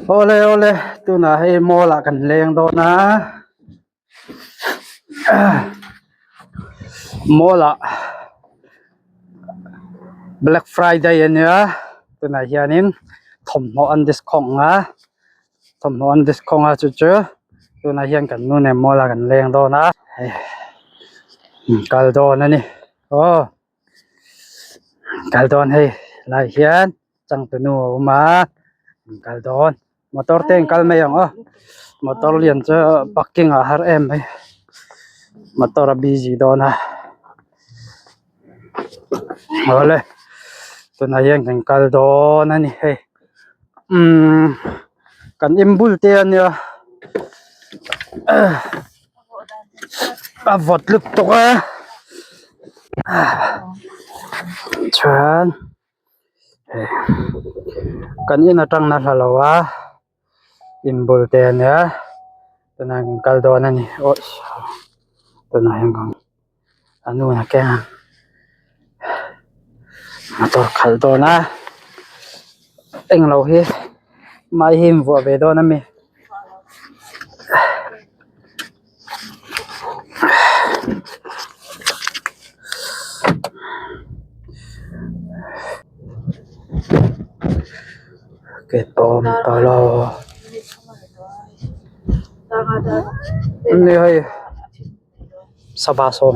Awle awle tunah hei mall ah kan leng dawn a mall ah black friday ania tunah hianin thawmhnaw an discount a thawmhnaw an discount a chu chu tunah hian kan nu nen mall ah kan leng dawn a hei kal dawn a ni aw. Kal dawn hei lai hian changtunu a awm a an kal dawn motor te an kal mai ang aw motor lian chu parking ah a har em mai motor a busy dawn a awle tunah hian kan kal dawn a ni hei umm kan inbul te a nia a vawt lutuk a chuan kan in atang na hla lo a inbul te a nia tunah kan kal dawn a ni aw tunah hian a nu in a keng a motor khalh dawn a englo hi mai hi in vuah ve dawn ami. Ke tawm ta lo ni hei sava saw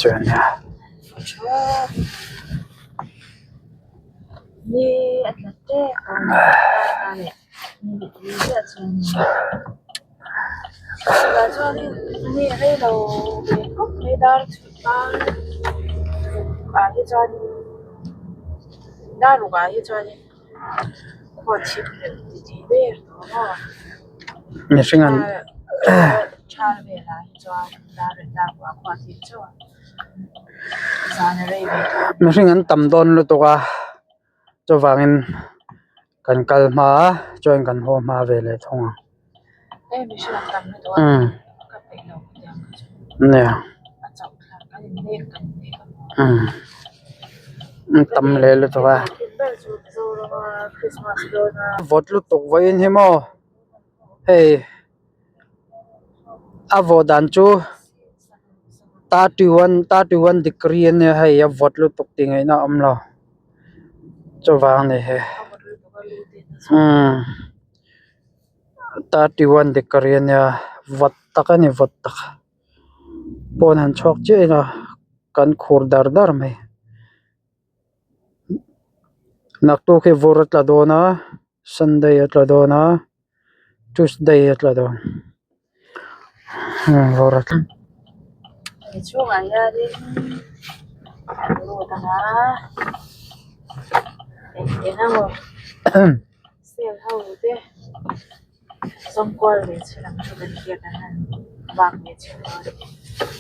chuan nia. Mihring an mihring an tam dawn lutuk a chuvangin kan kal hma a chuan kan haw hma ve leh thung ang umm nia umm an tam leh lutuk a vawt lutuk vawiin hi maw hei. A vawh dan chu 31 degree a nia hei a vawt lutuk tih ngaihna a awm lo chuvang a ni hei umm 31 degree a nia vawt tak a ni vawt tak pawn han chhuak chiah ila kan khur dar dar mai naktuk hi vur a tla dawn a sunday a tla dawn a. Tuesday a tla dawn vur a tla. Inchhungah hianin an lut ang a eng eng emaw sale ho te zawng kual ve chhin ang chu kan hriat ang a vak ve chhin dawn a ni.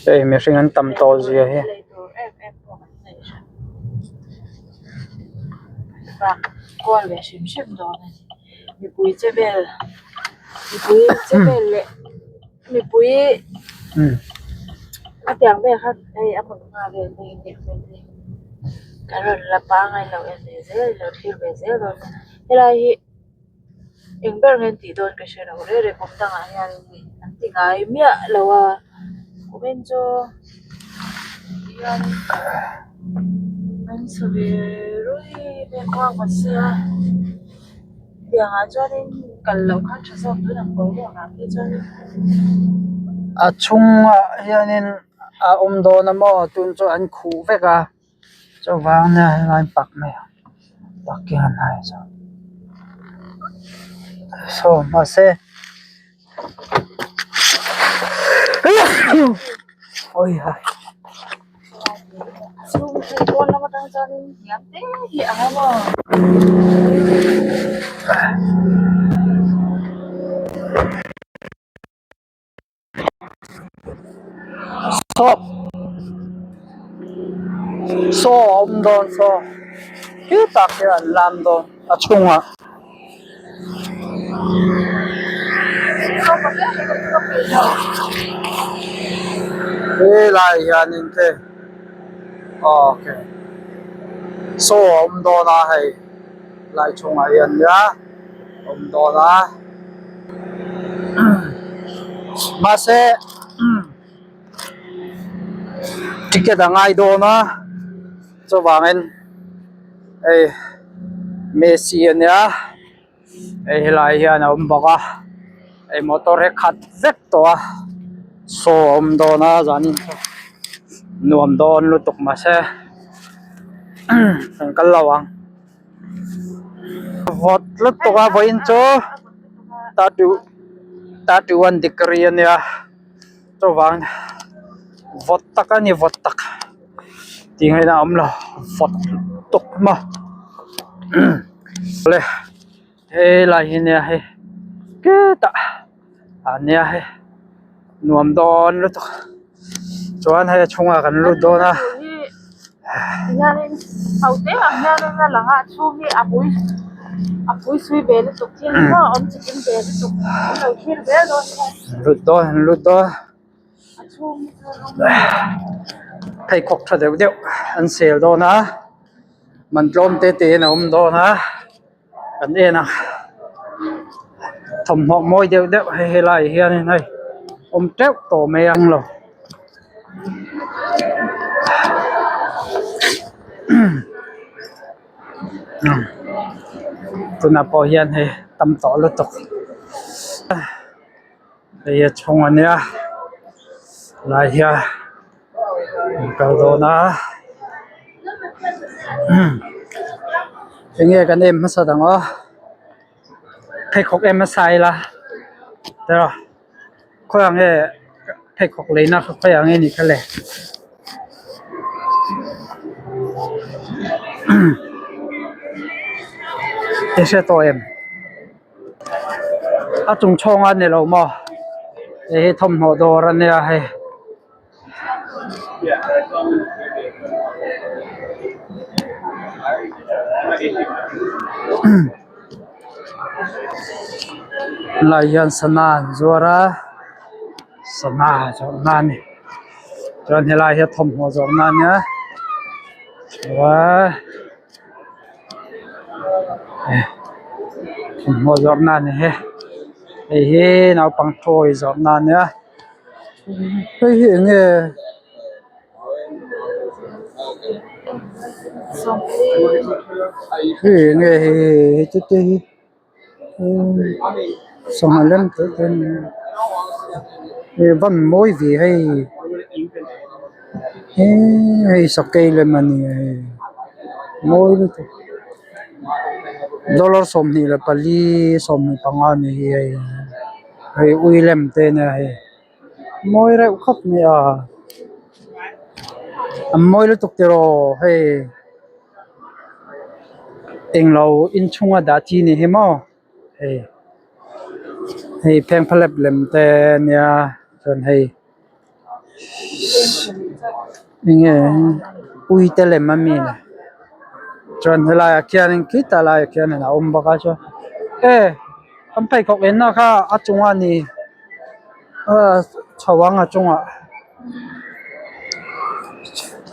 Hei mihring an tam tawh zia hi. Lei tur em em pawh kan nei hran vak kual ve hrim hrim dawn a ni. Mipui che vel mipui che vel leh mipui a tiang vel kha hei a hmun hma vel te hi tiang vel te hi kan rawn la pangai lo en ve zel ilo thlir ve zel dawn nia helai hi eng ber nge an tih dawn ka hre lo reng reng kum dangah hian an ti ngai miah lo a kumin chu hian an chhe ve ruih mai a khua a sia. Tiangah chuanin kal loh kha tha zawk tun ang boruak ah phei chuanin. A chhungah hianin a awm dawn a maw tun chu an khuh vek a chuvang nia helai pak mai ang parking a hnai zawk saw mahse awiha. Saw saw a awm dawn saw khi tak hi an lam dawn a chhungah. Helai hianin te okay. Saw a awm dawn a hei lai chhungah hian nia a awm dawn a mahse ticket a ngai dawn a chuvangin hei Messi a nia hei helai hian a awm bawk a hei motor hi khat vek tawh a saw a awm dawn a zanin chu nuam dawn lutuk mahse kan kal lo ang vawt lutuk a vawiin chu 31 degree a nia chuvang vawt tak a ni vawt tak tih ngaihna a awm lo vawt lutuk maw awle helai hi nia hei khitah ah nia hei nuam dawn lutuk chuan hei a chhungah kan lut dawn a. Hianin ho te ang hianin a lang a a chhung hi a pui a pui sui ve lutuk thil maw a awm chikim ve lutuk an lo thlir zel dawn nia. Lut dawn an lut dawn. A chhung hi chu rawng Pheikhawk tha deuh deuh an sel dawn a man tlawm te te in a awm dawn a kan en a thawmhnaw mawi deuh deuh hei helai ah hianin hei awm teuh tawh mai ang lo. Tunah pawh hian hei tam tawh lutuk hei a chhung a nia lai hian an kal dawn a enge kan em hmasa dang aw pheikhawk em hmasa ila tiraw. Khawiah nge pheikhawk leina kha khawiah nge ni kha le i hre tawh em a chung chhawng a ni lo maw hei hi thawmhnaw dawr a nia hei. Helai hian sana an zuar a sana zawrhna a ni chuan helai hi thawmhnaw zawrhna a nia chuan thawmhnaw zawrhna a ni he hei hi naupang toy zawrhna a nia. Hei hi eng nge hei eng nge hei hei te te hi sangha lem te te a ni a van mawi ve hei hei sakei lem a ni a hei mawi lutuk dollar 24 15 a ni hi hei. Hei ui lem te nia hei mawi reuh khawp mai a an mawi lutuk tiraw hei englo inchhunga dah chi ni hi maw hei hei phengphehlep lem te nia chuan hei enge ui te lem a mi le chuan helaiah khianin khitah laiah khianin a awm bawk a chuan e kan pheikhawk enna kha a chungah a ni ah chho ang a chungah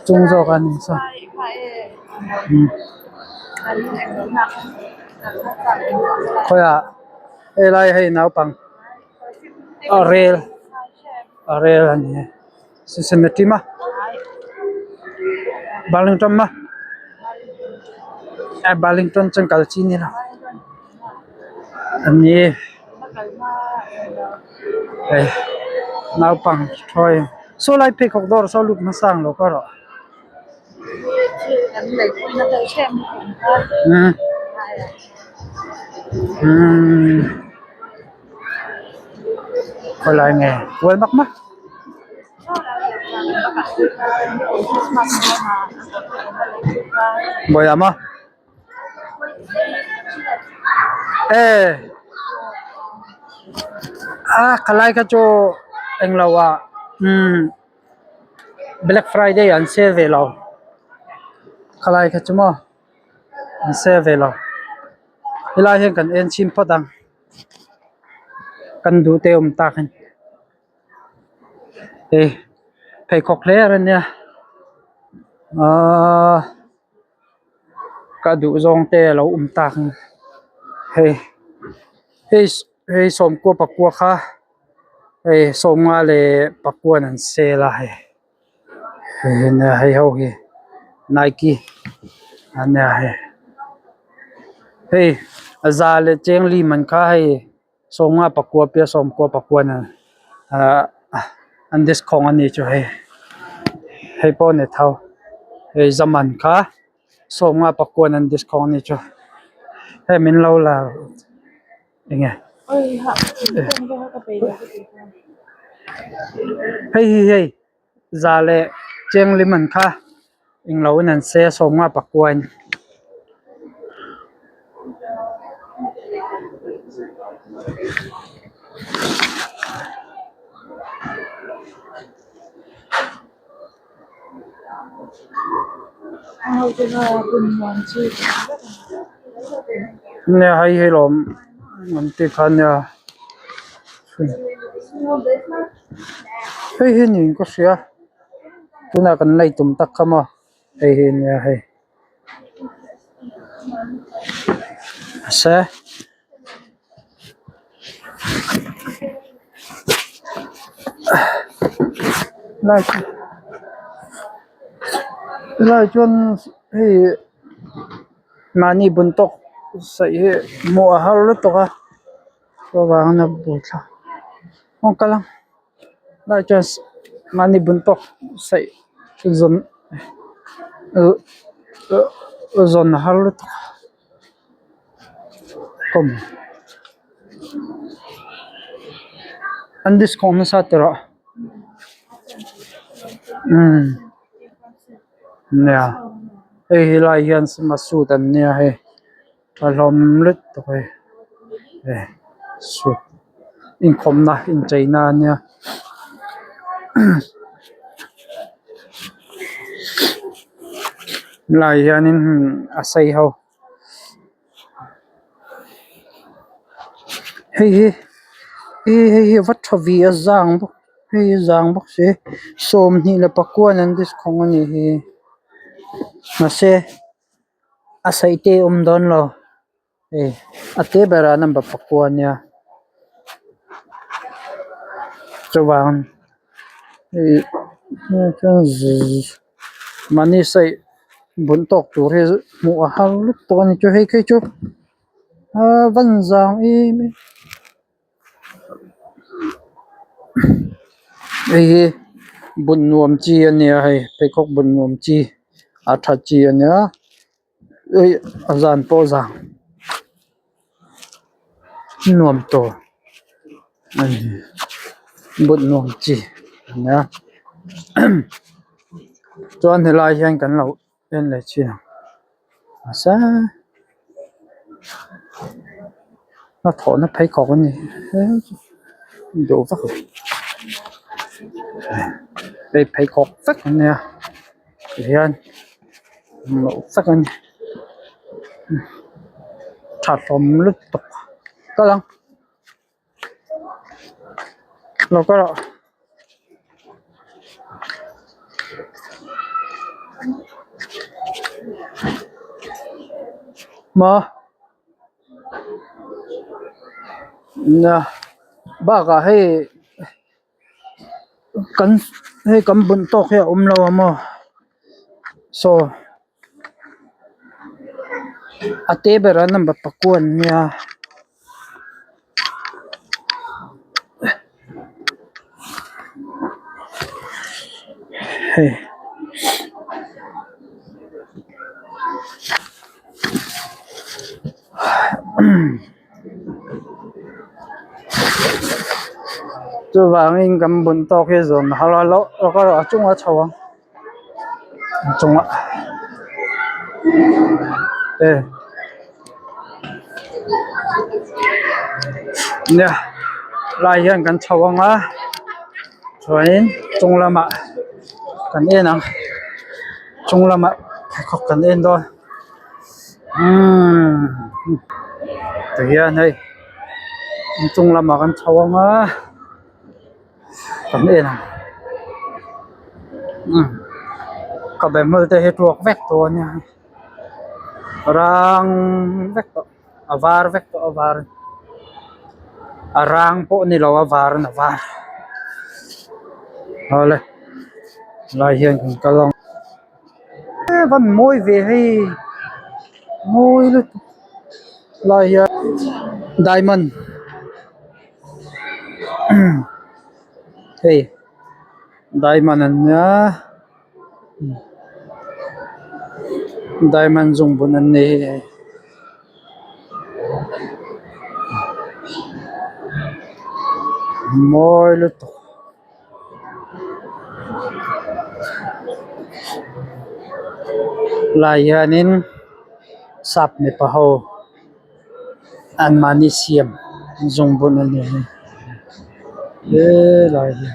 chung zawk a ni saw khawiah helai hei naupang a rel. A rel a ni e Cincinnati ma Burlington ma eh Burlington chuan kal chi ni lo a ni hei naupang thawi saw lai pheikhawk dawr saw lut hmasa ang lo ka rawh. Umm umm. Khawilai nge kual mak mak. Bawiah maw e a khalai kha chu englo ah umm black friday an sale ve lo khalai kha chu maw an sale ve lo helai hian kan en chhin phawt ang. Kan duh te awm tak a ni hei pheikhawk hler a nia ahh. Ka duh zawng te a lo awm tak a hei hei hei sawmkua pakua kha hei sawmnga leh pakuan an sale a hei hei ho hi nike a nia hei hei za leh cheng li man kha hei sawmnga pakua piah sawmkua pakua nen ahh an discount a ni chu hei hei pawh a ni tho hei zaman kha sawmnga pakua nen an discount a ni chu hei min lo la eng nge hei hi hei za leh cheng lim an kha englo in an se sawmnga pakua in. Nia hei hi lawm an tih kha nia hei hi niin ka hria tunah kan lei tum tak kha maw hei hi nia hei mahse. Helai chuan hei mahni bun tawk saih hi hmuh a har lutuk a chuvangin a buaithlak aw kal ang helai chuan mahni bun tawk saih zawn zawn a har lutuk a. Kawm an discount nasa tawh a umm nia hei helai hian suit an nia hei tha hlawm lutuk hei hei suit inkhawmna incheina a nia. Helai hianin a sei ho. Hei hi hei hi va tha ve a zang bawk hei hi zang bawk si sawmhnih leh pakua an discount a nih hi mahse a saih te a awm dawn lo hei a te berah number pakua a nia chuvang hei mahni saih bun tawk tur hi hmuh a har lutuk a ni chu hei phei chu ahh van zang em em hei hi bun nuam chi a nia hei pheikhawk bun nuam chi a tha chi a nia hei a zan pawh zang nuam tawh a ni bun nuam chi a nia chuan helai hian kan lo en leh thin ang mahse hnathawhna pheikhawk a ni duh vak lo hei pheikhawk vek a nia tihian loh vek a ni tha hlawm lutuk kal ang. Lo kal rawh. Maw nia bakah hei kan hei kan bun tawk hi a awm lo a maw saw a te berah number pakua an nia. Hei chuvangin kan bun tawk hi zawn har a loh a chungah a chho ang. Chungah e nia lai hian kan chho ang a chuanin chung lamah kan en ang chung lamah pheikhawk kan en dawn umm tihian hei inchung lamah kan chho ang a. Kan en ang umm ka be hmel te hi tuak vek tawh a nia. Rang vek tawh a var vek tawh a var a rang pawh ni lo a var in a var awle helai hian kan kal ang e van mawi ve hei mawi lutuk helai hian diamond hei diamond an nia. Diamond zungbun an nei hi hei mawi lutuk lai hianin sap mipa ho an mahni siam zungbun an nei hi helai hi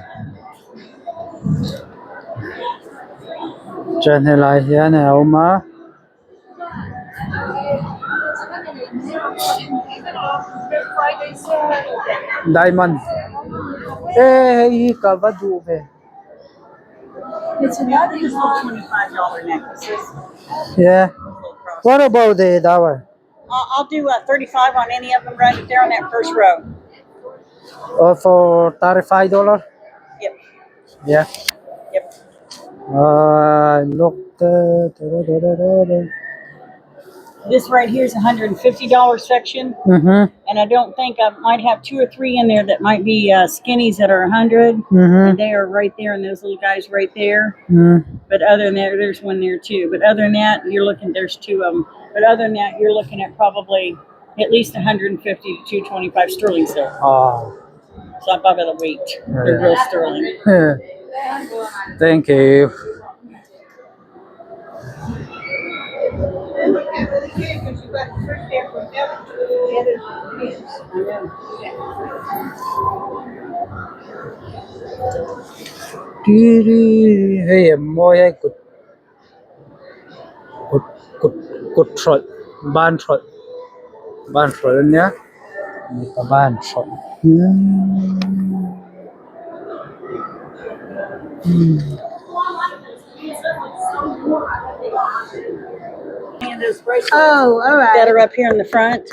chuan helai hian a awm a. Diamond e hei hi ka va duh ve. Yeah what about the that one? I'll do uh, 35 on any of them right up there on that first row. Oh, for $35? Yep. Yeah. Yep. Look. Da, da, da, da, da, da. This right here is a $150 section. Mm-hmm. And I don't think I might have two or three in there that might be uh, skinnies that are 100. Mm-hmm. And they are right there, and those little guys right there. Mm. But other than that, there's one there too. But other than that, you're looking, there's two of them. But other than that, you're looking at probably at least 150 to 225 sterling silver. Oh. So I buy by the weight. They're Yeah. real sterling. Thank you. Hei a mawi hei kut kut kut kut hrawlh ban hrawlh ban hrawlh ania mipa ban hrawlh And those bracelets Oh, all right. that are up here in the front.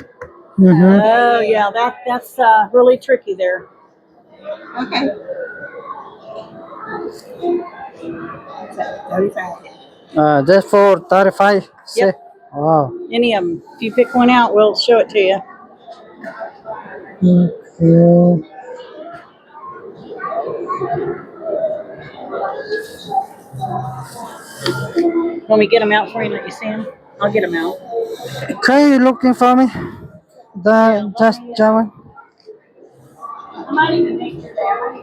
Mm-hmm. Oh yeah, that that's uh, really tricky there. Okay. 35. Just for 35 Yep. Wow. Any of them. If you pick one out, we'll show it to you. Okay. Want me to get them out for you and let you see them? I'll get them out. Can you looking for me? The just that one. I might even make your battery.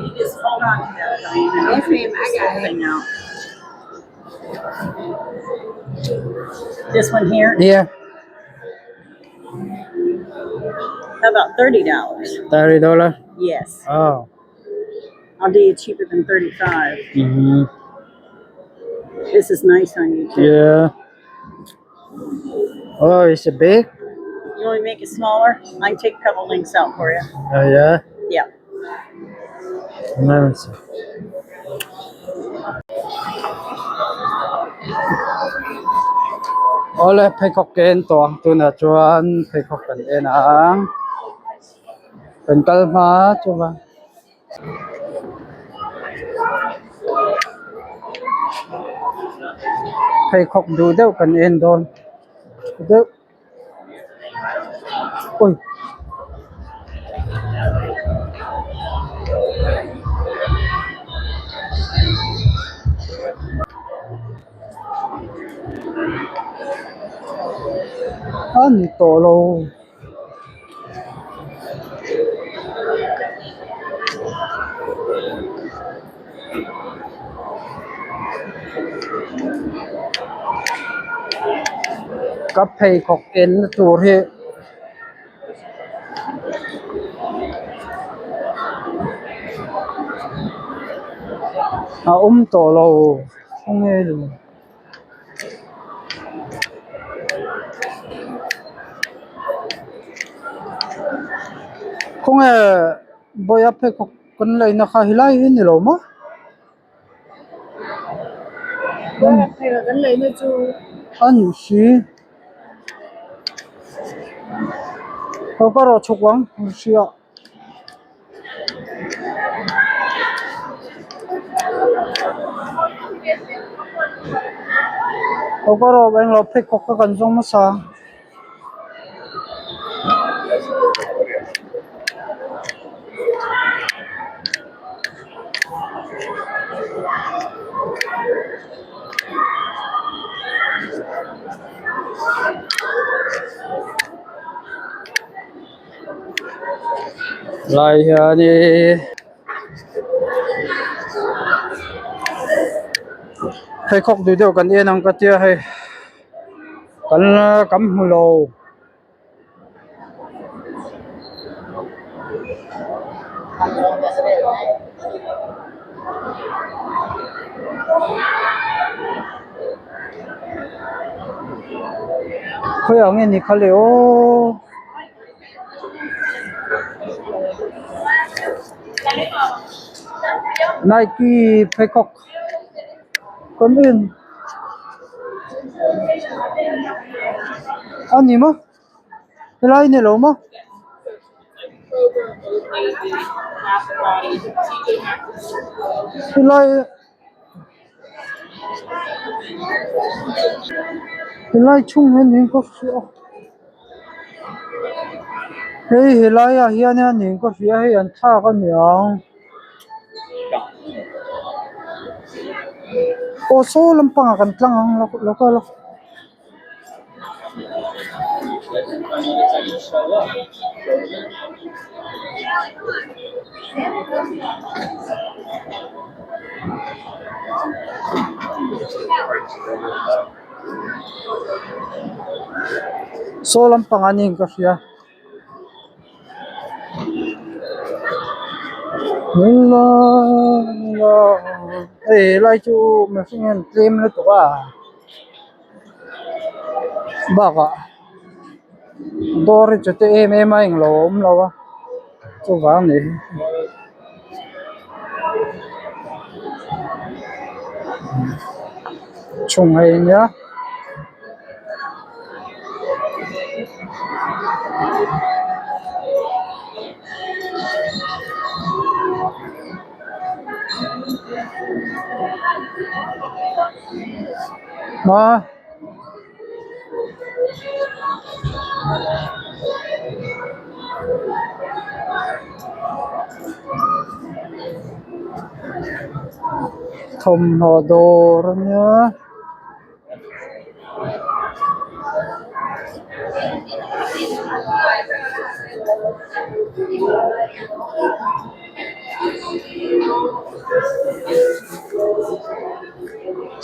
You just hold on to that, Diane. and I'll Yes, ma'am, figure I this got whole it. thing out. This one here, Yeah, how about $30? $30. Yes, Oh. I'll do you cheaper than 35. Mm-hmm. This is nice on you too. Yeah. Oh, it's a big. You want me to make it smaller? I can take a couple links out for you. Oh yeah. Yeah. Let me see. Awle pheikhawk ka en tawh ang tunah chuan pheikhawk kan en ang kan kal hma chuan pheikhawk duh deuh kan en dawn deuh ui. A ni tawh lo. Ka pheikhawk enna tur hi a awm tawh lo khawnge khawnge bawiha pheikhawk kan laihna kha helai hi a ni lo maw? A nih si lo ka rawh chhuk ang hria. Lo ka rawh englo pheikhawk kha kan zawng nasa. Lai hianin pheikhawk duh deuh kan en ang ka tia hei. Kan kan hmu lo. Khawiah nge ni kha le aw. Nike pheikhawk kan en. A ni maw helai ni lo maw. Helai helai chhung hian niin ka hria a hei helai ah hian niin ka hria a hei an thlak a ni ang. Aw saw lampangah kan tlang ang lo kal a. Saw lampangah niin ka hria. Hei helai chu mihring hian tlem lutuk a bakah dawr hi chute em em a englo a awm lo a chuvang a nih hi. Chhung hei nia. Ma thawmhnaw dawr a nia.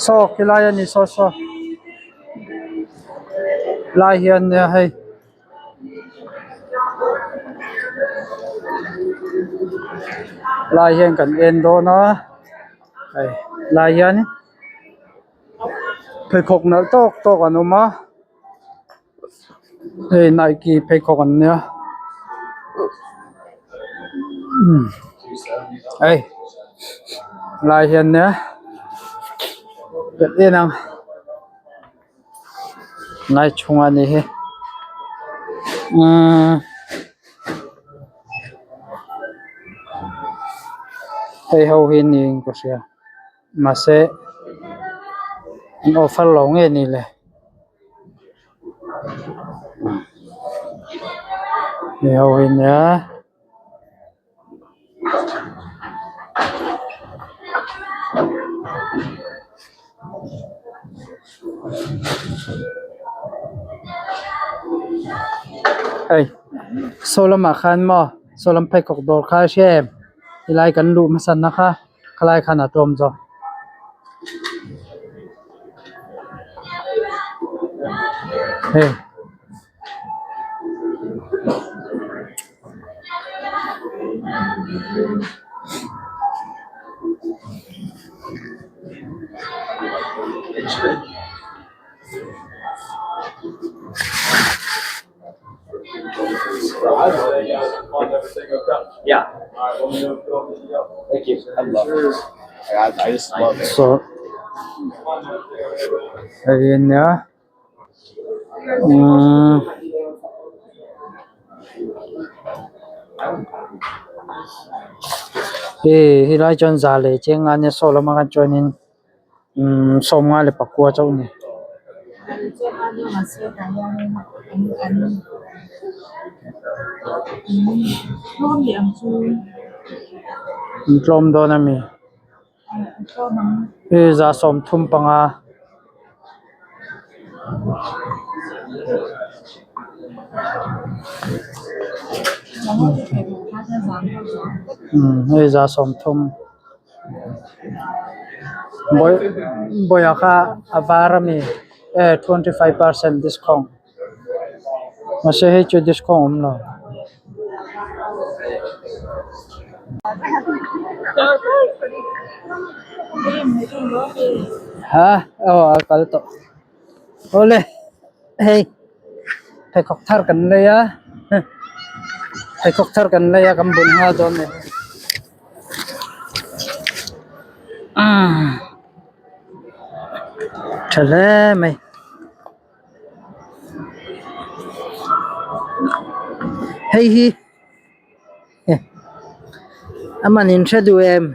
Saw khilai a ni saw saw lai hian nia hei. Lai hian kan en dawn a hei lai hian. Pheikhawk nalh tawk tawk an awm a hei nike pheikhawk an nia umm hei lai hian nia kan en ang lai chhungah a nih hi umm hei ho hi niin ka hria. Mahse an offer lo nge ni le hei ho hi nia. Hei saw lamah khan maw saw lam pheikhawk dawr kha a hria em helai kan luh hmasa na kha. Khalai khan a tlawm zawk. Hei. Saw. Hei hi ania umm hei helai chuan za leh cheng a nia saw lamah khan chuanin umm sawmnga leh pakua chauh a ni. An tlawm dawn a mi hei za sawmthum panga. Umm hei za sawmthum. Bawiha kha a var ami e 25% discount mahse hei chu discount awm lo. Ha aw a kal tawh awle hei pheikhawk thar kan lei a pheikhawk thar kan lei a kan bun nghal dawn a ni. Tha hle mai hei hi a man in hre duh em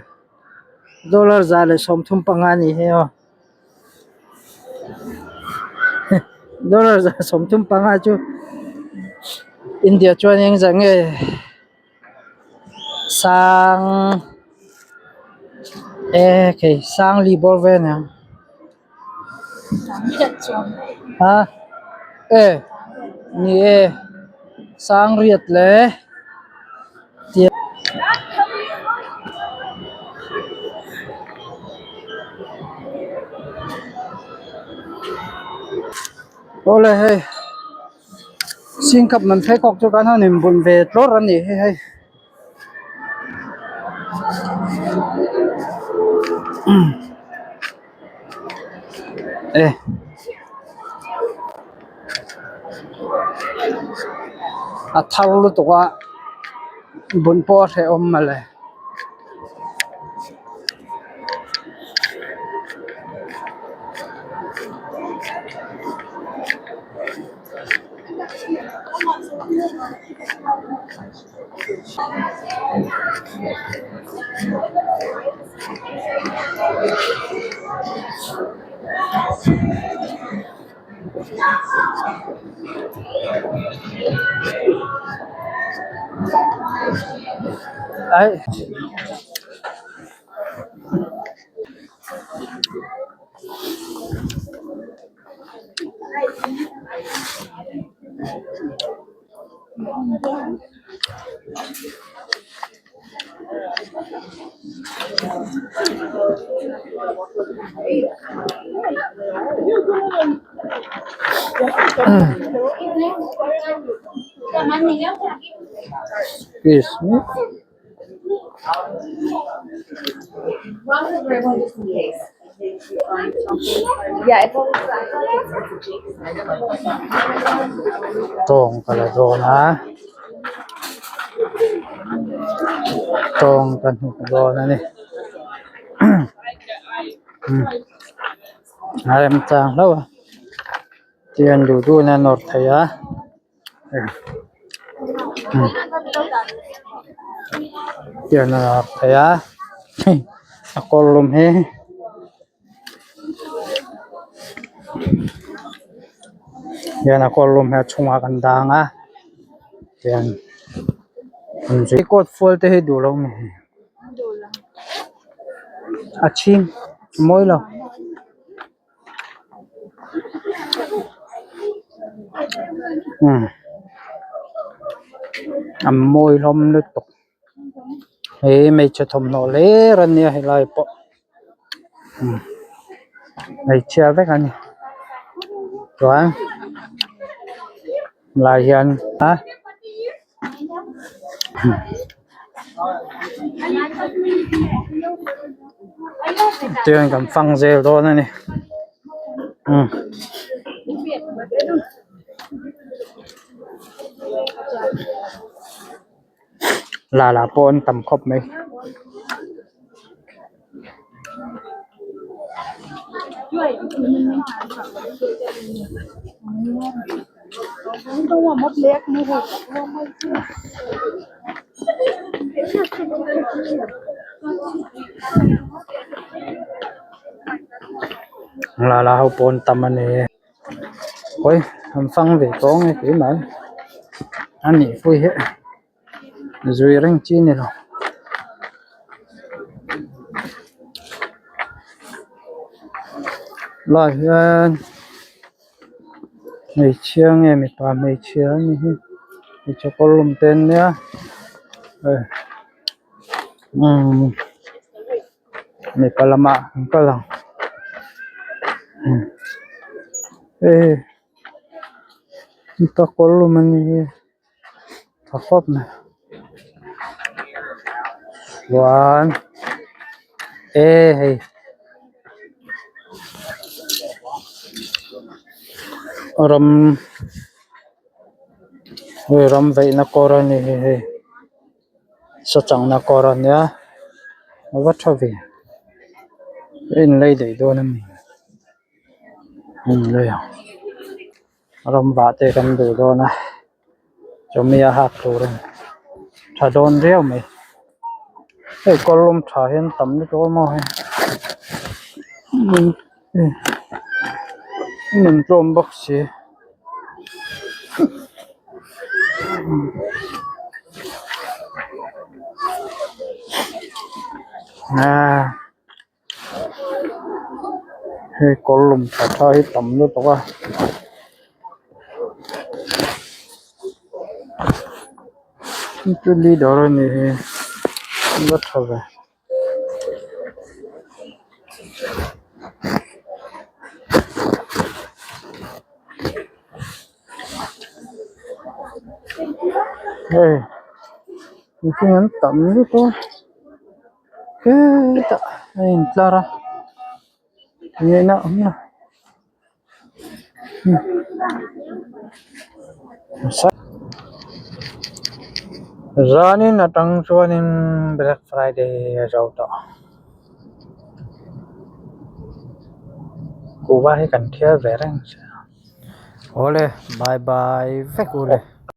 dollar za leh sawmthum panga a ni hi aw dollar za sawmthum panga chu India chuan engzah nge. Sang e khei sang li bawr ve aniang ha e ni e sang riat le awle hei. Singkap man pheikhawk chu kan han inbun ve tlawr a nih hi hei e a thar lutuk a bun pawh a hrehawm mawle. Ai. Excuse me. Tawng ka la dawn a tawng ka hnuk dawn a ni a remchang hlauh a tihian duh duh in a nawr thei a. Tiang a ap thei a a kawr lum hi hian a kawr lum hi a chhungah kan dang a tiang coat fual te hi duh lo mi a chhing a mawi lo. A mawi hlawm lutuk he hmeichhe thawmhnaw hlir a nia helai pawh hmeichhia vek a ni chuan helai hian a. Tihian kan fang zel dawn a ni umm. Lala pawh an tam khawp mai. Lala ho pawh an tam a ni hawi an fang ve tawng nge keimah hi a nih pawh hi zui reng chi a ni lo. Lai hian hmeichhia nge mipa hmeichhia a ni hi hmeichhe kawr lum te an nia hei umm mipa lamah an kal ang hei mipa kawr lum a ni hi tha khawp mai chuan e hei ram hei ram veihna kawr a ni hi hei sachangna kawr a nia a va tha ve a inlei daih dawn a mi a inlei ang. Ram vah te kan duh dawn a chawhmeh a hak tur a ni tha dawn viau mai hei kawlawm tha hian tam lutuk a maw hei nun tlawm bawk si. Hei kawr lum tha tha hi tam lutuk a chu leader a nih hi a va tha ve. Hei mihring an tam lutuk a. Hetah a intlar a nihna a awm lo zanin atang chuanin black friday a zo tawh kuhva hi kan thial ve reng sia awle bye bye vek ule.